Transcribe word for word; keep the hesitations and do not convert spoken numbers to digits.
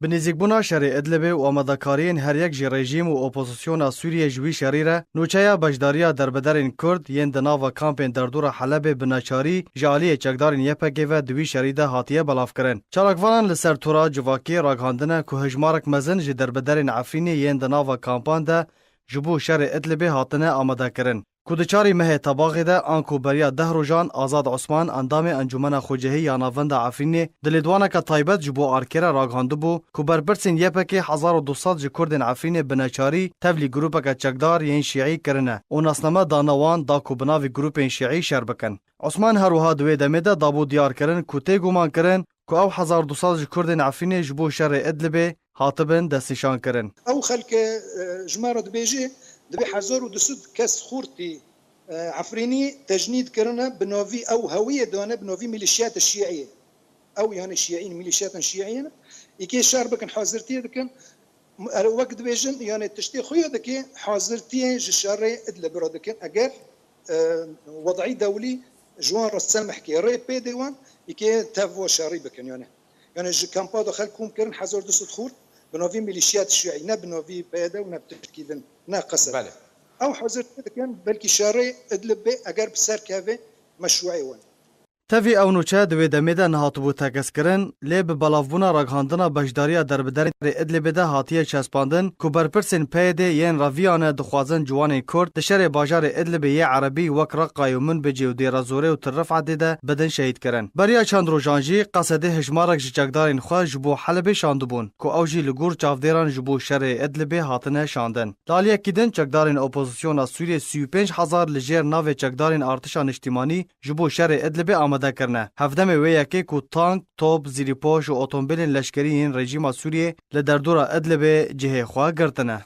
Bi nêzîkbûna şerê Idlibê û amadekariyên her yek ji rejîm û opozisyona Sûriyê ji wî şerî re, nûçeya beşdariya derbederên Kurd yên di nava kampên derdora Helebê bi neçarî ji aliyê çekdarên Y P G ve di wî şerî de hatiye belavkirin. Çalakvanan li ser tora civakî ragihandine ku hejmarek mezin ji derbederên Efrînê yên di nava kampan de ji bo şerê Idlibê hatine amadekirin. Ku di çarê mehê Tebaxê de, anku beriya deh rojan Azad Osman, endamê Encûmena Xwecihî ya Navenda Efrînê, di lêdwaneke taybet ji bo Arkê re ragihandibû ku berpirsên Y P G hezar û du sed ji Kurdên Efrînê bi neçarî tevlî grûpeke çekdar yên şîî kirine û nasname dane wan da ku bi navê grûpên şîî şer bikin. Osman her wiha di wê demê de dabû diyar kirin ku tê guman kirin ku ew hezar du sed ji Kurdên Efrînê ji bo şerê Idlibê hatibin destnîşankirin. Ew xelke, e, ji me re dibêje, dibê hezar û du sed kes xortî, e, Efrînî tecnîd kirine, bi navî ew hewiyê dane, bi navî mîlîşiyata şîî. Ew, yani şîî, mîlîşiyatên şîî ne. Îkê şer bikin, hazirtiyê dikin. Er wek dibêjin, yani tiştê xwe yê dike, hazirtiyê ji şerê Idlib re dikin. Eger, e, wed'î dewlî ji wan re semh ke, rê pê de wan, îkê tev wan şerî bikin, yani. Yani ji kampa de xelk kom kirin hezar du sed xort, bi navî mîlîşiyat şîî, ne bi navî P Y D û ne bi tiştkî din, ne qesed. Belê. Ew hazirtiyê dikin, belkî şerê Idlib bê, eger bi ser keve meşruê wan. Tevî ew nûçe di wê demê de nehatibû tekez kirin, lê bi belavbûna ragihandina beşdariya derbiderên şerê Idlibê de hatiye çespandin ku berpirsên P Y D yên reviyane dixwazin ciwanên Kurd di şerê bajarê Idlibê yê Erebî wek Reqayê û Minbicê û Dêra Zorê û Til Rifetê de bidin şehîdkirin. Beriya çend rojan jî Qesedê hejmarek ji çekdarên xwe ji bo Helebê şandibûn ku ew jî li gor çavdêran ji bo şerê Idlibê hatine şandin. Li aliyekî din çekdarên opozisyona Sûriyê sî û pênc hezar li jêr navê çekdarên artişa niştîmanî ji bo şerê Idlibê amade kirine. Hevdemê wê yekê ku tank, top, zîrîpoş û otomobîlên leşkerî yên rejîma Sûriyê li derdora Idlibê cihê xwe girtine.